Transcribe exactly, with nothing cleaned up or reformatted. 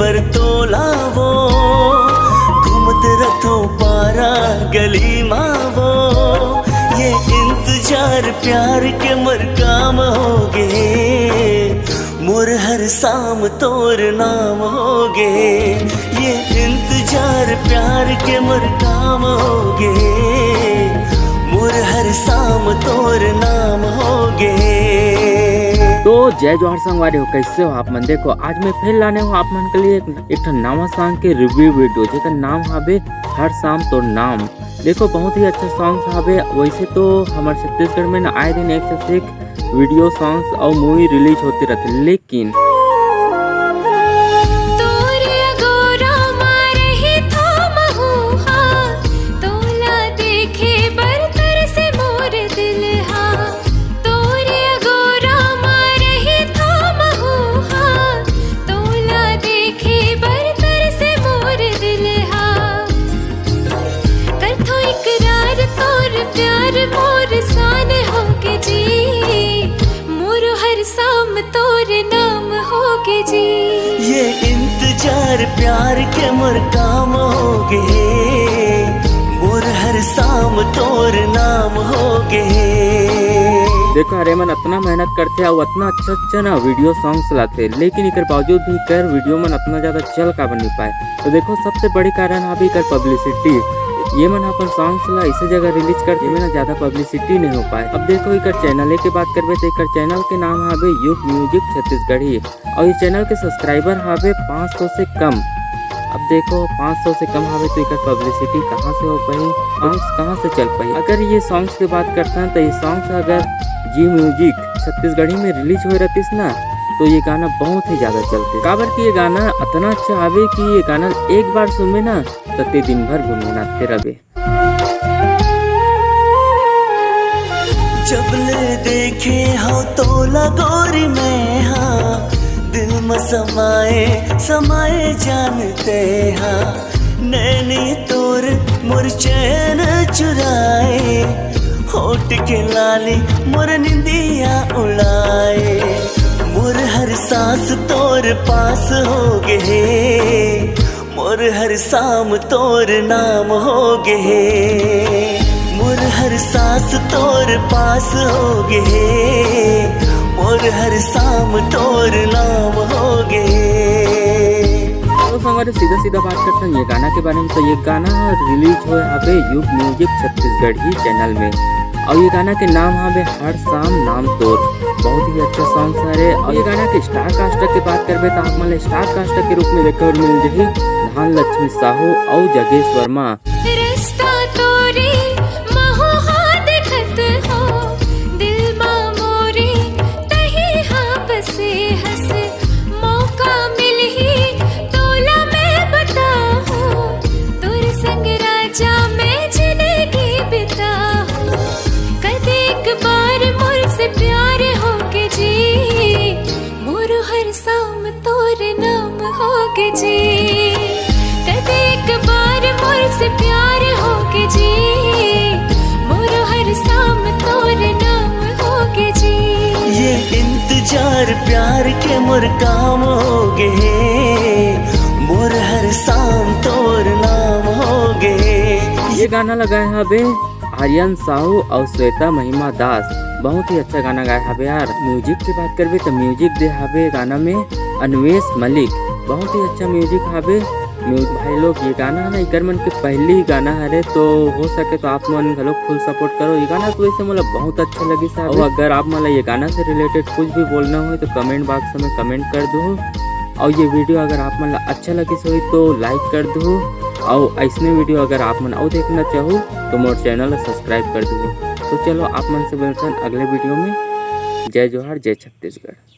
पर तोला वो घूमत रथो पारा गली मा वो। ये इंतजार प्यार के मोर काम होगे, मोर हर शाम तोर नाम होगे। ये इंतजार प्यार के मोर काम होगे, मोर हर शाम तोर नाम होगे। तो जय जोहार संगवारी हो, कैसे हो आप मन? देखो, आज मैं फिर लाने हूँ आप मन के लिए एक, एक ठन नवा song के review video, जेकर नाम हाबे हर शाम तोर नाम। देखो, बहुत ही अच्छा song हाबे। वैसे तो हमर छत्तीसगढ़ में ना आए दिन एक से एक video songs अउ movie release होते रहते, लेकिन तोर अगोरा मा रहिथों महूँ हा, तोला देखे बर तरसे मोर दिल हा। तोर अगोरा मा रहिथों महूँ हा, तोला देखे बर तरसे मोर दिल हा। करथों इकरार तोर प्यार मोर शान होगे जी, मोर हर शाम तोर नाम होगे जी। ये इंतजार प्यार के मोर काम होगे, मोर हर शाम तोर नाम होगे। देखो, अरे मन अतना मेहनत करथे अउ अतना अच्छा अच्छा ना video songs लाथे, लेकिन एकर बावजूद भी एकर video मन अतना ज्यादा चल काबर नहीं पाए। तो देखो, सबसे बड़ी कारण हाबे एकर publicity। ये मन अपन songs ला ऐसे जगह release करथे, जेमे ना ज्यादा publicity नहीं हो पाए। अब देखो, एकर channel के बात करबे तो एकर channel के नाम हाबे युग music छत्तीसगढ़ी, अउ ये channel के subscriber हाबे पाँच सौ से कम। अब देखो, पाँच सौ से कम हाबे तो एकर publicity कहाँ से हो पाही, songs कहाँ से चल पाही? अगर ये songs के बात करथन तो ये songs अगर Zee Music छत्तीसगढ़ी में release होए रहतिस ना, तो ये गाना बहुत ही ज्यादा चलतिस, काबर कि ये गाना अतना अच्छा हाबे कि ये गाना एक बार सुनबे ना, त ते दिन भर गुनगुनाते रहबे। जब ले देखे हव तोला गोरी मैं हा, दिल म समाए समाए जानते हा। नैनी तोर मोर चैन चुराए, होठ के लाली मोर निंदिया उड़ाए। मोर हर सांस तोर पास होगे, मोर हर शाम तोर नाम होगे, मोर हर सांस तोर पास होगे, मोर हर शाम तोर नाम होगे। तो संगवारी, सीधा सीधा बात करथन ये गाना के बारे में। तो ये गाना release होए हाबे युग music छत्तीसगढ़ी channel में, अउ ये गाना के नाम हाबे हर शाम नाम तोर। बहुत ही अच्छा song हरे। अउ ये गाना के star cast के बात करबे त आप मन ला star cast के रूप में देखे बर मिल जही धनलक्ष्मी साहू अउ जगेश वर्मा। रस्ता तोरे महूँ हा देखत हो, दिल मा मोरे तही हा बसे हस। मौका मिलही तोला मैं बताहूँ, तोर संग राजा मैं जिंदगी बिताहूँ। कदेक बार मोर से प्यार होगे जी, मोर हर शाम तोर नाम होगे जी। कदेक बार मोर से प्यार होगे जी, मोर हर शाम तोर नाम होगे जी। ये इंतजार प्यार के मोर काम होगे, मोर हर शाम तोर नाम होगे। ये गाना ला गाए हाबे आर्यन साहू अउ श्वेता महिमा दास। बहुत ही अच्छा गाना गाए हाबे यार। Music की बात करबे तो music दे हाबे गाना में अनवेश मलिक। बहुत ही अच्छा music हाबे। म्यू-, भाई लोग, ये गाना है ना, इकर मन के पहली गाना हरे, तो हो सके तो आप मन घलो full support करो। ये गाना तो वैसे मोला बहुत अच्छा लगिस हाबे। अउ अगर आप मन ला ये गाना से related कुछ भी बोलना हो तो comment box में comment कर दो। अउ ये video अगर आप मन ला अच्छा लगिस होही तो like कर दो। अउ ऐसने video अगर आप मन अउ देखना चाहो तो मोर channel ला subscribe कर दो। तो चलो, आप मन से मिलथन अगले video में। जय जोहार, जय छत्तीसगढ़।